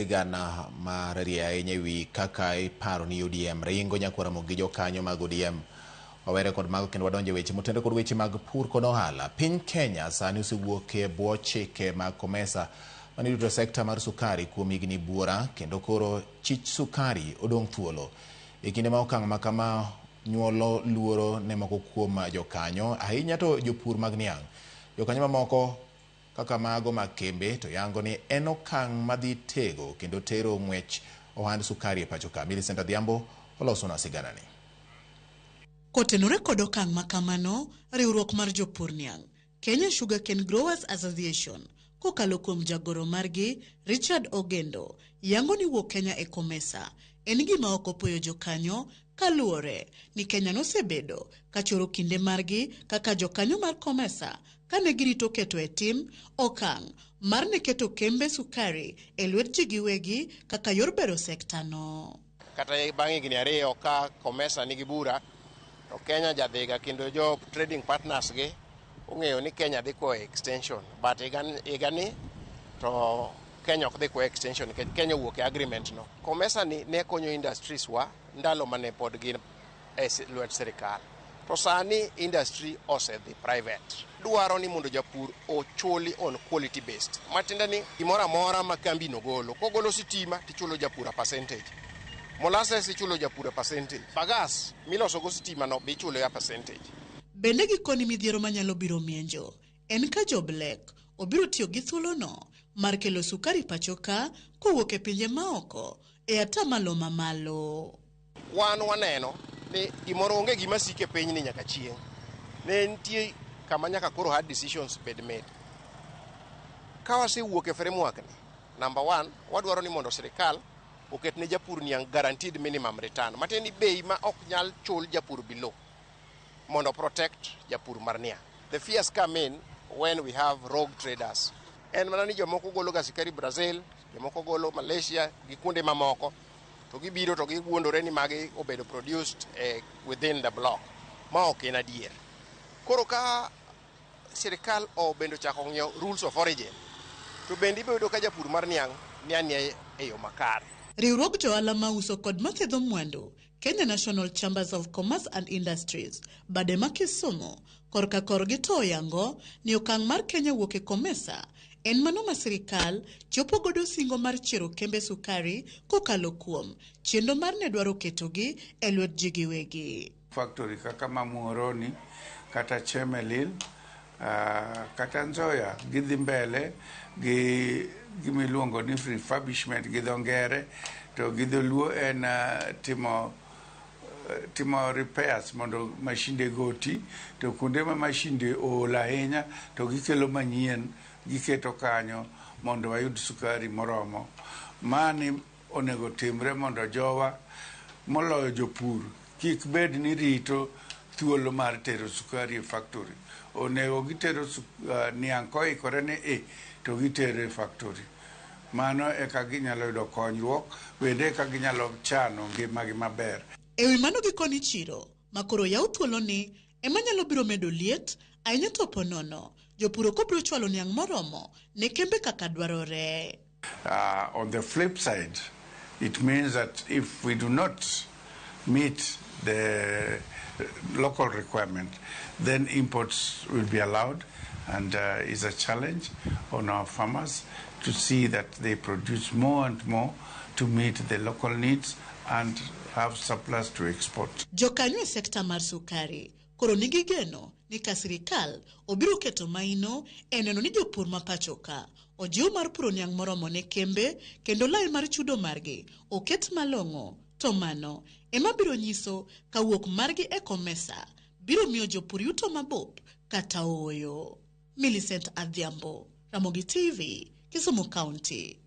Sigana mar rie ahinya ewi kaka iparo ni ODM ringo nyaka Ramogi gi jokanyo mag ODM. Wawere kod mago kendo wadonjo e weche motenore kod weche mag pur kod ohala. Piny Kenya sani osewuok e bwo chike mag COMESA mane rito sekta mar sukari kuom higni buora kendo koro chich sukari odong' thuolo. E kinde ma okang' ma kama nyuolo luoro ne moko kuom jokanyo, ahinya to jopur mag niang'. Jokanyo mamoko kaka mago mag kembe to yango ni en okang' madhi tego kendo tero ng'wech ohand sukari e pacho ka. Millicent Adhiambo olosonwa siganani. Kotenore kod okang' ma kamano, riwruok mar jopur niang', Kenya Sugarcane Growers Association, kokalo kuom jagoro margi Richard Ogendo, yango ni wuok Kenya e COMESA en gima ok opoyo jokanyo kaluwore ni Kenya nosebedo kachoro kinde margi kaka jokanyo mar COMESA kane girito keto e tim okang' mar ne keto kembe sukari e lwet ji giwegi kaka yor bero sekta no. Kata bang' higni 2 ka COMESA nigi bura to Kenya jadhiga kendo jo trading partners gi ong'eyo ni Kenya dhi kwayo extension, but higani to Kenya ok dhi kwayo extension nikech Kenya owuok e agreement no. COMESA ni ne konyo industries wa ndalo mane pod gin e lwet sirikal, to sani industry osedhi private. Dwaro ni mondo japur ochuli on quality based, matiende ni gimoro amora ma kambi no golo, kogolo sitima tichulo japur a percentage, molasses ichulo japur a percentage, bagasse miloso go sitima no be ichulo a percentage. Bende gikoni midhiero manyalo biro mienjo en ka jo Black obiro tiyo gi thuolono mar kelo sukari pacho ka kowuok e pinje maoko e atamalo mamalo. Wan waneno ni gimoro onge gima siko e pinyni nyaka chieng'. Ne nitie kama nyaka koro hard decisions bed made. Ka wasewuok e framework ni, number 1, wadwaro ni mondo sirikal oket ne japur niang' guaranteed minimum return, matiende ni bei ma ok nyal chul japur below mondo protect japur mar niang'. The fears come in when we have rogue traders. En mana ni jomoko golo ga sukari Brazil, jomoko golo Malaysia gi kuonde mamoko, to gibiro to giwuondore ni magi obedo produced within the block, ma ok en adier. Koro ka sirikal obende ochako ng'iyo rules of origin, to bende ibiro yudo ka japur mar niang' ni ania e yo makare. Riwruog johala mauso kod mathedho mwandu, Kenya National Chambers of Commerce and Industries, bade ma Kisumu, korka korgi to oyango ni okang' mar Kenya wuok e COMESA en mano ma sirikal chopo godo singo mar chiero kembe sukari kokalo kuom chenro mar ne dwaro ketogi e lwet ji giwegi. Factory kaka ma Muhoroni kata Chemelil, kata Nzoia gidhi mbele gi gima iluongo ni refurbishment gi dho ngere, to gi dholuo en timo repairs mondo mashinde go oti, to kuonde ma mashinde ool ahinya to gikelo manyien giketo kanyo mondo wayud sukari moromo. Mani onego timre mondo jowa moloyo jopur kik bed ni rito thuolo mar tero sukari e factory. Onego gitero niang' koikore ni i to gitero e factory. Mano eka ginyalo yudo konyruok, bende eka ginyalo chano ngimagi maber. E wi mano gikoni chiro ma koro yaw thuolo ni ema nyalo biro medo liet ahinya to po nono jopur ok obiro chwalo niang' moromo ne kembe kaka dwarore. On the flip side, it means that if we do not meet the local requirement, then imports will be allowed, and is a challenge on our farmers to see that they produce more and more to meet the local needs and have surplus to export. Jokanyo e sekta mar sukari koro nigi geno ni ka sirikal obiro keto maino e neno ni jopur ma pacho ka ojiw mar puro niang' moromo ne kembe kendo lai mar chudo margi oket malong'o, to mano ema biro nyiso ka wuok margi e COMESA biro miyo jopur yuto mabup kata ooyo. Millicent Adhiambo, Ramogi TV, Kisumu County.